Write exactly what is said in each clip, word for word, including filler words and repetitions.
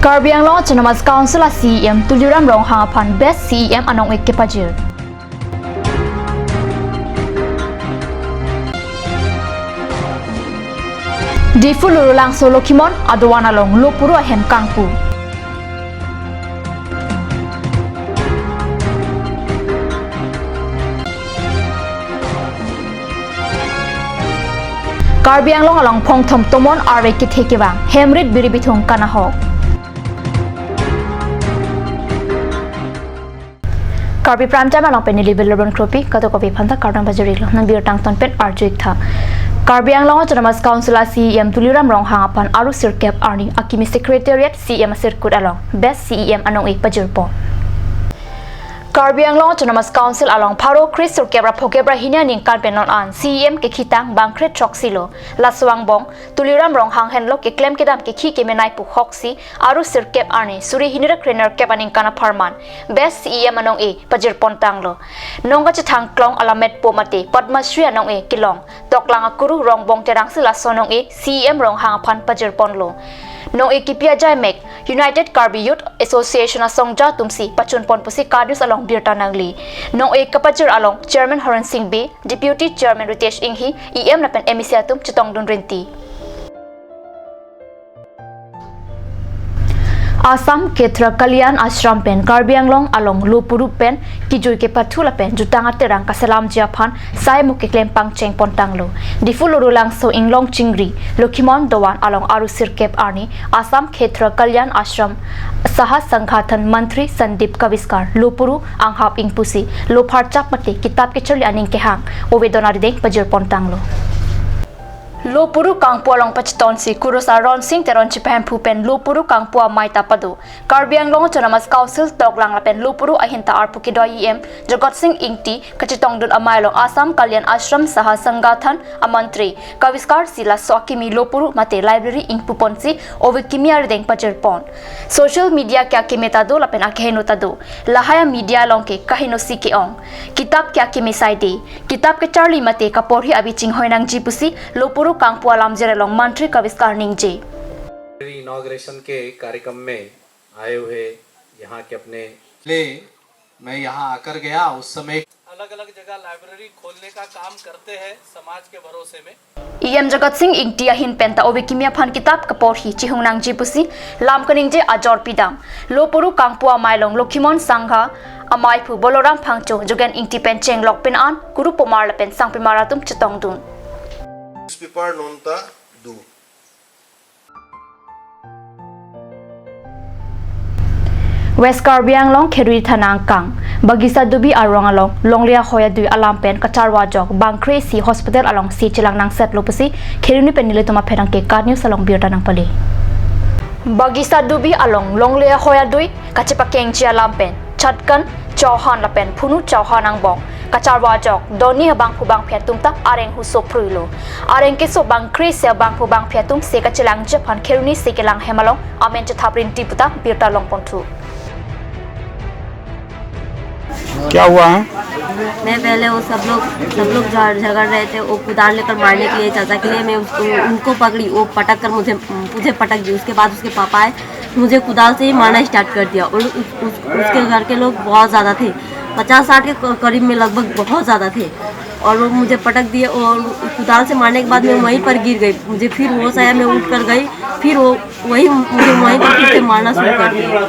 Karbi Anglong Autonomous Council a CEM Tuliram Ronghang aphan Best CEM anong-e kepajir. Diphu Lorulangso Lokhimon adovan along lopuru ahem kangpu. Karbi Anglong along phongthom tomon arve kethe kevang, hemrit biri bithung kanahok. Karbi Prime Time along pen neli Bilabon Kropi, kadokave aphanta kardom pajirilo, nang birta angton pen arju-ik tha. Karbi Anglong Autonomous Council a CEM Tuliram Ronghang aphan aru sirkep arni akimi Secretariat CEM asirkut along Best CEM anong-e pajirpon. Karbi Anglong Autonomous Council along pharo kre sirkep ra phokep ra hini aningkan pen non an CEM kekhitang bang kre throksi lo. Laso angbong Tuliram Ronghang henlo keklem kedam kekhi kemenei pu hoksi aru sirkep arni suri hini ra krenerkep aningkan apharman Best CEM anong-e pajirpon tanglo. Nong kachethang klong alamet po mate Padma Shri anong-e kelong toklang akuru Rongbong Terangsi laso anong-e CEM Ronghang aphan pajirponlo. Nong-e kipi ajai mek United Karbi Youth Association asongja atumsi pachunpon pusi KAT News along birta nangli. Nong-e kapajir along Chairman Horen Sing Bey, Deputy Chairman Ritesh Enghi, EM lapen MAC atum chetongdun rinti. Assam Khetriya Kalyan Ashram pen Karbi Anglong along lopuru pen kejui kepathu lapen jutang aterang kaselamji aphan sai mo keklem pangchengpon tanglo. Diphu Lorulangso Inglong Chingri Lokhimon dovan along aru sirkep arni Assam Khetriya Kalyan Ashram Saha Sangathan Mantri Sandip Kaviskar lopuru anghap ingpusi lopharchap mate kitap kecharli aning kehang ovedon arideng pajirpon tanglo. Lopuru kangpu along pachetonsi kurusar Ronsing Teron chipahemphu pen lopuru kangpu amei ta pado. Karbi Anglong Autonomous Council toklang lapen lopuru ahinta arpu kedo EM Jagat Sing Ingti kachetongdun amei along Assam Kalyan Ashram Saha Sangathan amantri Kaviskar si laso akimi lopuru mate library ingpuponsi ove kimi arideng pajirpon. Social media ke akimi ta do lapen akeheno ta do. Lahai a media along ke kahenosi ke-ong. Kitap ke akimi saide. Kitap kecharli mate kaporhi abi chinghoi nangji pusi lopuru kangpu alamjir along mantri Kaviskar ningje. Inauguration के कार्यक्रम में आए हुए यहाँ के अपने ले, मैं यहाँ आकर गया उस समय अलग-अलग जगह लाइब्रेरी खोलने का काम करते हैं समाज के भरोसे में। EM Jagat Sing Ingti ahin penta ove kimi aphan kitap kaporhi chihung nangji pusi lam kaningje ajor pidam. Lopuru kangpu amei along Lokhimon Sangha ameiphu Boloram Phangcho, Jogen Ingti pen chenglok pen an kuru pomar lapen sangpimar atum chetongdun. Newspaper nonta do. West Karbi Anglong Kheroni Thana angkang Bagisa Dubi arong along longle ahoi adui alam pen kacharwa ajok bang kre-isi hospital alongsi chelang nangsetlo pusi Kheroni pen nelitum apherangke KAT News along birta nangpale. Bagisa Dubi along longle ahoi adui kachepakengji alam pen Chatkan Chauhan lapen Phunu Chauhan angbong kacharwa ajok doni abangphu bangphi atum ta areng huso phruilo. Areng keso bang kre-isi abangphu bangphi atum se kachelangji aphan Kheroni se kelang hem along amen chethap rinti puta birta longponthu. क्या हुआ है? मैं पहले वो सब लोग, सब लोग झगड़ रहे थे, वो कुदाल लेकर मारने के लिए, चाचा के लिए। मैं उसको, उनको पकड़ी, वो पटक कर मुझे, मुझे पटक दी। उसके बाद उसके पापा आए, मुझे कुदाल से ही मारना स्टार्ट कर दिया। और उस, उस, उसके घर के लोग बहुत ज़्यादा थे, पचास साठ के क-, करीब में लगभग बहुत ज़्यादा थे। और वो मुझे पटक दिए और कुदाल से मारने के बाद मैं वहीं पर गिर गई। मुझे फिर होश आया, मैं उठ कर गई, फिर वो, वही मुझे वहीं पर फिर से मारना शुरू कर दिया।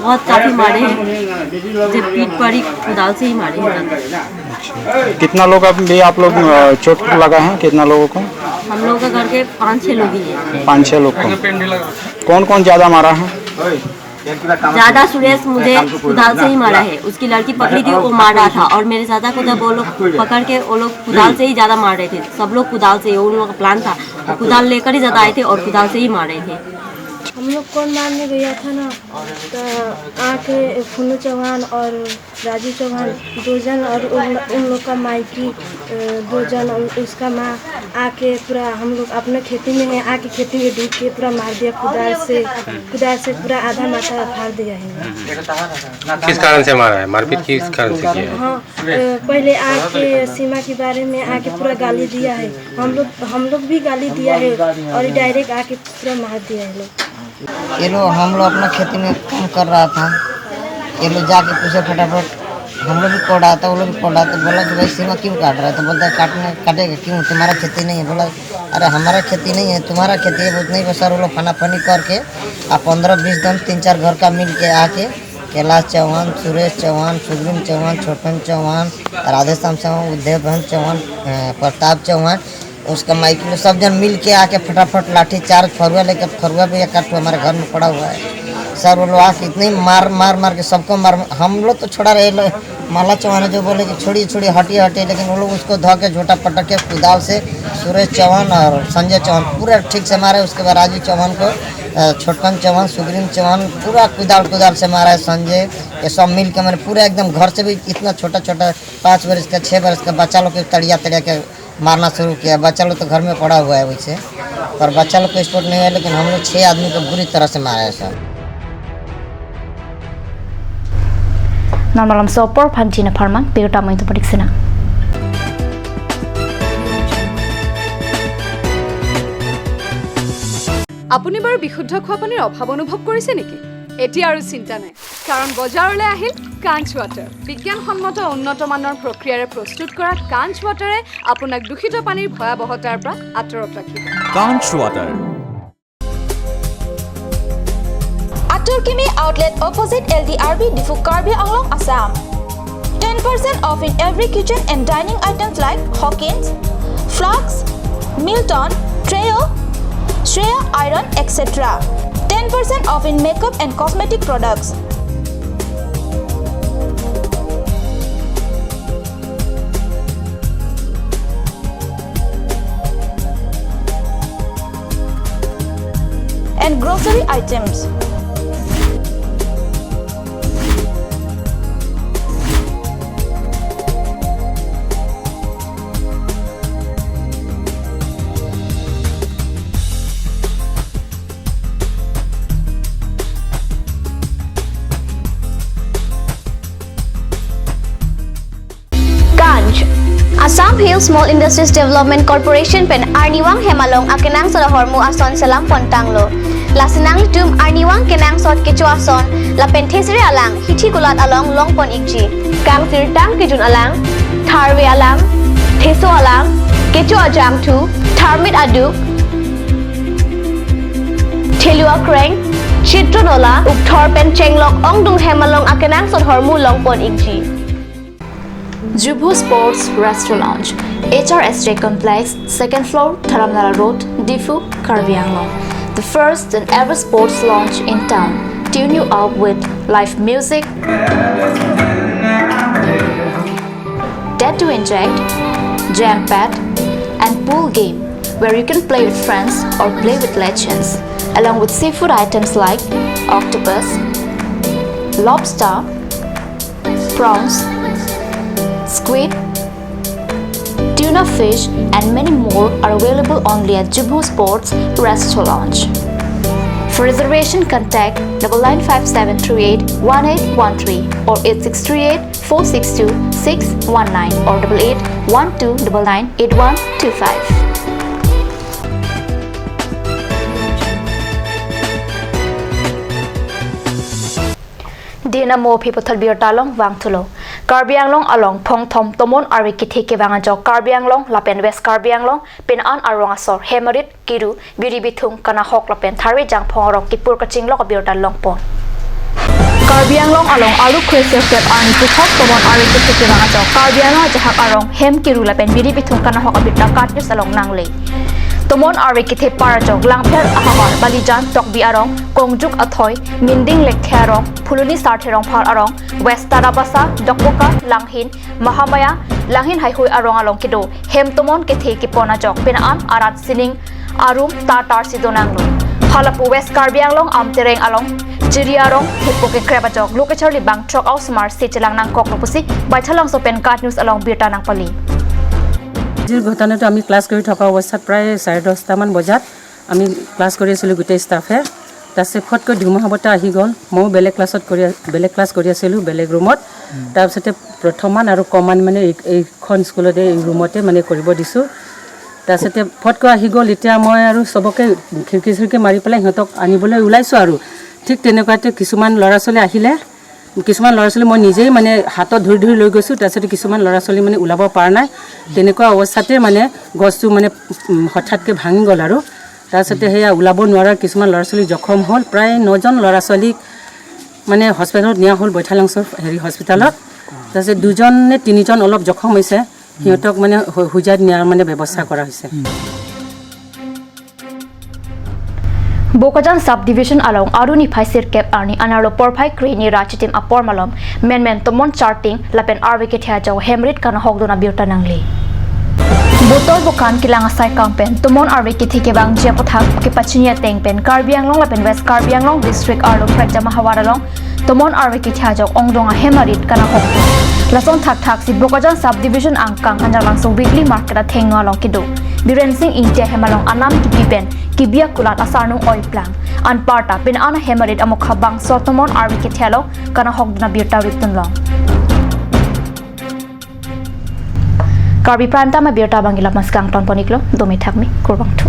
बहुत काफी मारे हैं, मुझे पीठ पर ही कुदाल से ही मारे हैं। कितना लोग अभी आप लोग, अ, चोट लगा है, कितना लोगों को? हम लोग का करके पाँच छह लोग ही हैं। पाँच छह लोग को। कौन कौन ज्यादा मारा है? ज्यादा सुरेश मुझे कुदाल से ही मारा है, उसकी लड़की पकड़ी थी, वो मार रहा था, और मेरे चाचा को जब वो लोग पकड़ के, वो लोग कुदाल से ही ज्यादा मार रहे थे, सब लोग कुदाल से ही, उन लोगों का प्लान था, वो कुदाल लेकर ही ज्यादा आए थे और कुदाल से ही मार रहे थे। हम लोग कौन मारने गया था ना, तो आके फूनू चौहान और राजू चौहान दो जन और उन, उन लोग का मायकी, अ, दो जन और उसका माँ आके पूरा, हम लोग अपने खेती में है, आके खेती में ढुक के पूरा मार दिया कुदाल से। कुदाल से पूरा आधा माथा फाड़ दिया है। किस कारण से मारा है? मारपीट किस कारण से किया है? हाँ, अ, पहले आके सीमा के बारे में आके पूरा गाली दिया है, हम लोग, हम लोग भी गाली दिया है और डायरेक्ट आके पूरा मार दिया है लोग। ये लोग, हम लोग अपना खेती में काम कर रहा था, ये लोग जाके पूछे फटाफट, हम लोग भी कोड़ रहा था, वो लोग भी कोड़ रहा था, बोला कि भाई सीमा क्यों काट रहा है? तो बोलता है काटने काटेगा क्यों, तुम्हारा खेती नहीं है? बोला अरे हमारा खेती नहीं है, तुम्हारा खेती है। बहुत नहीं बस सर, वो लोग फनाफनी करके आप पंद्रह बीस दिन तीन चार घर का मिल के आके कैलाश चौहान, सुरेश चौहान, सुग्रीम चौहान, छोटन चौहान, राधेश्याम चौहान, उदयभान चौहान, अ, प्रताप चौहान, उसका माइक में सब जन मिल के आके फटाफट लाठी चार्ज, फरुआ लेकर, फरुआ भी एक आध ठो हमारे घर में पड़ा हुआ है। सर वो लोग आके इतने मार मार मार के सबको मार, हम लोग तो छोड़ा रहे लो, माला चौहान जो बोले कि छोड़िए छोड़िए, हटिए हटिए, लेकिन वो लोग उसको धो के झोटा पटक के कुदाल से सुरेश चौहान और संजय चौहान पूरा ठीक से मारे। उसके बाद राजू चौहान को, अ, छोटकन चौहान, सुग्रीम चौहान पूरा कुदाल कुदाल से मारा है। संजय ये सब मिल के मैंने पूरा एकदम घर से भी इतना छोटा छोटा पाँच बरस का, छः बरस का बच्चा लोग के तड़िया तड़िया के मारना शुरू किया। बच्चा लोग तो घर में पड़ा हुआ है वैसे, पर बच्चा लोग को चोट नहीं है, लेकिन हम लोग छह आदमी को बुरी तरह से मारा है sir. Normal Lamso apor aphan Jina Pharman, birta main to padik sina. আপুনি বাৰু বিশুদ্ধ খোৱা পানীৰ অভাৱ অনুভৱ কৰিছে নেকি? এতিয়া আৰু চিন্তা নাই, কাৰণ বজাৰলৈ আহিল কাঞ্চ ৱাটাৰ। বিজ্ঞানসন্মত উন্নত মানৰ প্ৰক্ৰিয়াৰে প্ৰস্তুত কৰা কাঞ্চ ৱাটাৰে আপোনাক দূষিত পানীৰ ভয়াৱহতাৰ পৰা আঁতৰত ৰাখিব। Kanch Water. Atur Kimi Outlet, opposite L D R B, Diphu, Karbi Anglong, Assam. Ten percent off in every kitchen and dining items like Hawkins, flasks, Milton, Trio, Shreya Iron, et cetera. Ten percent off in makeup and cosmetic products. And grocery items. Kanch. Assam Hill Small Industries Development Corporation pen arnivang hem along akenangsot ahormu ason selam pontanglo. Lasi nanglitum arnivang kenangsot kecho ason lapen thesere alang hithi kulat along longpon ikji. Kangsirtang kejun alang, tharve alang, theso alang, kecho ajangthu, tharmit aduk, thelu akreng, chitron ola, ukthor pen chenglok ongdung hem along akenangsot ahormu longpon ikji. Jubho Sports Restaurant, H R S J Complex, second floor, Dharamnala Road, Diphu, Karbi Anglong. The first and ever sports lounge in town. Tune you up with live music, Dead to Inject, Jam Pad, and pool game, where you can play with friends or play with legends, along with seafood items like octopus, lobster, prawns, squid, tuna fish, and many more are available only at Jubho Sports Restaurant. For reservation, contact double nine five seven three eight one eight one three or eight six three eight four six two six one nine or double eight one two double nine eight one two five. Dina mo phi puthot birta along vangthulo. Karbi Anglong along phongthom tomon arve kethe kevang ajok Karbi Anglong lapen West Karbi Anglong pin-an arong asor hem arit, kiru, biri bithung, kanahok lapen tharve jangphong arong kipur kachinglok abirta longpon. Karbi Anglong along aru kresir step arni puthot tomon arve kethe kevang ajok Karbi Anglong ajahak arong hem, kiru lapen biri bithung, kanahok abirta KAT News along nangle. Tomon arve kethe par ajok Langpher ahavar, Balijan, Tokbi arong, Kongjuk Athoi, Minding Lekthe arong, Phuloni Sarthe Rongphar arong, West Tarabasa, Dokmoka, Langhin, Mahamaya, Langhin Haihui arong along kedo hem tomon kethe kepon ajok pin-an arat sining arum tartar si donanglo. Halapu West Karbi Anglong Amtereng along Chiri arong hepo kekrep ajok lo kacharli bang throk ausomar si chelang nangkoklo pusi Baithalangso pen KAT News along birta nangpali. আজিৰ ঘটনাটো আমি ক্লাছ কৰি থকা অৱস্থাত প্ৰায় চাৰে দহটামান বজাত আমি ক্লাছ কৰি আছিলোঁ গোটেই ষ্টাফে। তাৰপিছত ফটকৈ ধুমুহা বতাহ আহি গ'ল। ময়ো বেলেগ ক্লাছত কৰি, বেলেগ ক্লাছ কৰি আছিলোঁ বেলেগ ৰুমত। তাৰপিছতে প্ৰথমমান আৰু কমান মানে এই, এইখন স্কুলতে, এই ৰুমতে মানে কৰিব দিছোঁ। তাৰপিছতে ফটকৈ আহি গ'ল। এতিয়া মই আৰু চবকে খিৰিকী চিৰিকী মাৰি পেলাই সিহঁতক আনিবলৈ ওলাইছোঁ আৰু। ঠিক তেনেকুৱাতে কিছুমান ল'ৰা ছোৱালী আহিলে, কিছুমান ল'ৰা ছোৱালী মই নিজেই মানে হাতত ধৰি ধৰি লৈ গৈছোঁ। তাৰপিছতে কিছুমান ল'ৰা ছোৱালী মানে ওলাব পৰা নাই। তেনেকুৱা অৱস্থাতে মানে গছটো মানে, উম, হঠাৎকৈ ভাঙি গ'ল আৰু। তাৰপিছতে সেয়া ওলাব নোৱাৰাৰ কিছুমান ল'ৰা ছোৱালী জখম হ'ল। প্ৰায় নজন ল'ৰা ছোৱালীক মানে হস্পিটেলত নিয়া হ'ল, বৈঠালংচৰ হেৰি হস্পিটেলত। তাৰপিছত দুজন নে তিনিজন অলপ জখম হৈছে, সিহঁতক মানে হ-, হোজাইত নিয়াৰ মানে ব্যৱস্থা কৰা হৈছে। Bokajan Sub Division along Aruni phai sirkep arni anerlo porphai krehini ra chitim apor malom menmen tomon charting lapen arve kethe ajok hem arit kanahokdun abirta nangli. Botol bokan kelang asai kam pen tomon arve kethe kevangji aputhak kepachini ateng pen Karbi Anglong lapen West Karbi Anglong district arlo Khrekjama havar along tomon arve kethe ajok ongdung ahem arit kanahok. Lason thakthaksi Bokajan Sub Division angkang Hanjarlangso weekly market athengno along kedo Biren Singh Ingti ahem along anam kipi pen kebi akulat asarnung oiplang. Anparta pini an ahem arit amokha bangso tomon arve kethe along kanahokdun abirta ripdunlong. Karbi Prime Time abirta abang ila maskang ton poniklo, dome thakme, kurvangthu.